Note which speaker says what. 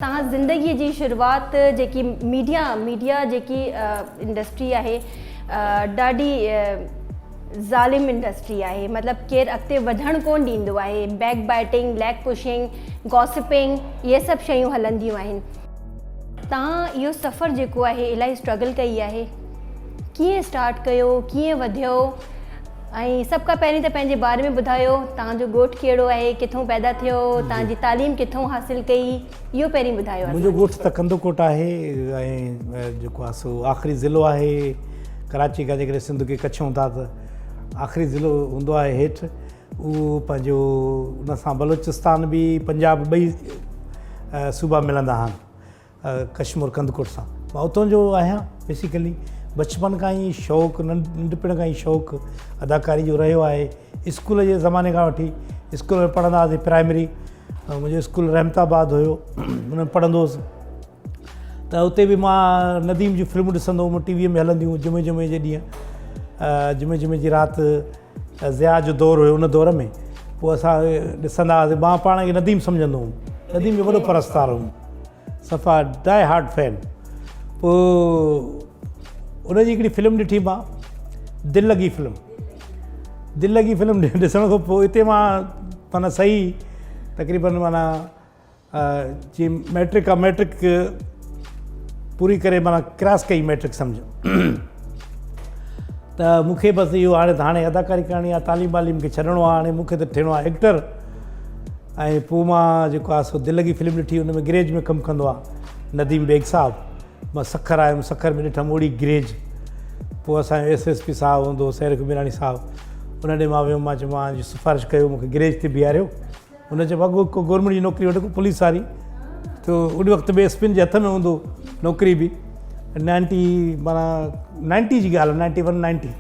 Speaker 1: توهان زندگي جي شروعات جيڪي ميڊيا ميڊيا جيڪي انڊسٽري آهي ڏاڍي ظالم انڊسٽري آهي مطلب ڪير اڳتي وڌڻ ڪون ڏيندو آهي بيڪ بائٽنگ ليگ پشنگ گوسپنگ اهي سڀ شيون هلنديون آهن توهان اهو سفر جيڪو آهي الاهي اسٽرگل ڪئي آهي ڪيئن اسٽارٽ ڪيو ڪيئن وڌيو ۽ سڀ کان پهرين ته پنهنجي باري ۾ ٻڌايو توهان جو ڳوٺ ڪهڙو آهي ڪٿون پيدا ٿيو توهان جي تعليم ڪٿون حاصل ڪئي اهو پهرين ٻڌايو
Speaker 2: منهنجو ڳوٺ ته ڪنڌڪوٽ آهي ۽ جيڪو آهي سو آخري ضلعو آهي ڪراچي کان جيڪڏهن سنڌ کي ڪڇون ٿا ته آخري ضلعو هوندو آهي هيٺ اهو پنهنجو ان سان بلوچستان به پنجاب ٻئي صوبا ملندا آهن ڪشمور ڪنڌڪوٽ سان مان اتان جو آهيان بيسيڪلي بچپن کان ئي شوق ننڍپڻ کان ئي شوق اداڪاري جو رهيو آهي اسڪول جي زماني کان وٺي اسڪول ۾ پڙهندا هئاسين پرائمري منهنجو اسڪول رحمت آباد هيو ان ۾ پڙهندو هوس ته اتي به مان نديم جون فلمون ڏسندو هوم ٽي وي ۾ هلنديون جمعي جمعي جي ڏينهن جمعي جمعي جي رات ضياء جو دور هيو ان دور ۾ پوء اسان ڏسندا هئاسين مان پاڻ کي نديم سمجهندو هوم نديم جو وڏو پرستار هوم صفا ڊائي هارڊ فين پوء ان جي هڪڙي فلم ڏٺي مان دل لڳي فلم دل لڳي فلم ڏسڻ کان پوء اتي مان معنيٰ صحيح تقريبن معنيٰ جي ميٽرڪ آ ميٽرڪ پوري ڪري معنيٰ ڪراس ڪئي ميٽرڪ سمجهه ته مون کي بس اهو هاڻي ته هاڻي اداڪاري ڪرڻي آهي تعليم واليم کي ڇڏڻو آهي هاڻي مون کي ته ٿيڻو آهي ايڪٽر ۽ پوء مان جيڪو آهي سو دل لڳي فلم ڏٺي ان ۾ گريج ۾ ڪم ڪندو آهي نديم بيگ صاحب مان سکر آيم سکر ۾ ڏٺم اوڙي گريج پوء اسان جو ايس ايس پي صاحب هوندو هو سيرڪ ميراڻي صاحب ان ڏي مان ويم مان چيو مان سفارش ڪيو مون کي گريج تي بيهاريو هن چيو اڳ ڪو گورنمينٽ جي نوڪري وٺ ڪو پوليس واري ته ان وقت به ايس پين جي هٿ ۾ هوندو نوڪري به نائنٽي معنيٰ نائنٽي جي ڳالهه نائنٽي ون نائنٽي.